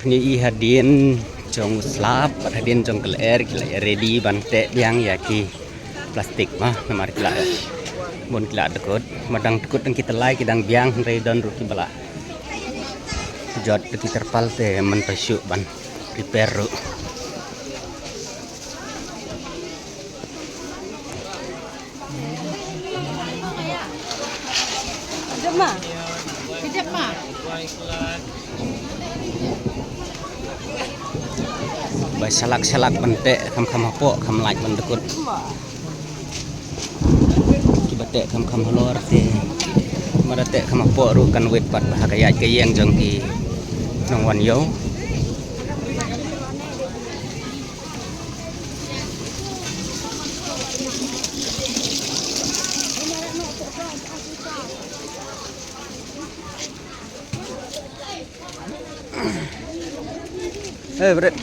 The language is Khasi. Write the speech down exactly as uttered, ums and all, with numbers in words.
Ngi i hadien jong slap bad hadien jong ka lyer ki la ready ban teh biang ïa ki plastik ma, namar ki la bun ki la dkut. Madang dkut dang ki tylli ki dang biang, hynrei don ruh ki ba la jot da ki terpal te mynta shu ban repair ruh. Ba shalak shalak ban teh kham kham hapoh, kham lait ban dkut. Kiba teh kham kham halor te, mara teh kham hapoh ruh kan wit pat ba ha ka ïaid ka ïeng jong ki nongwan ïew. Eh, Brett.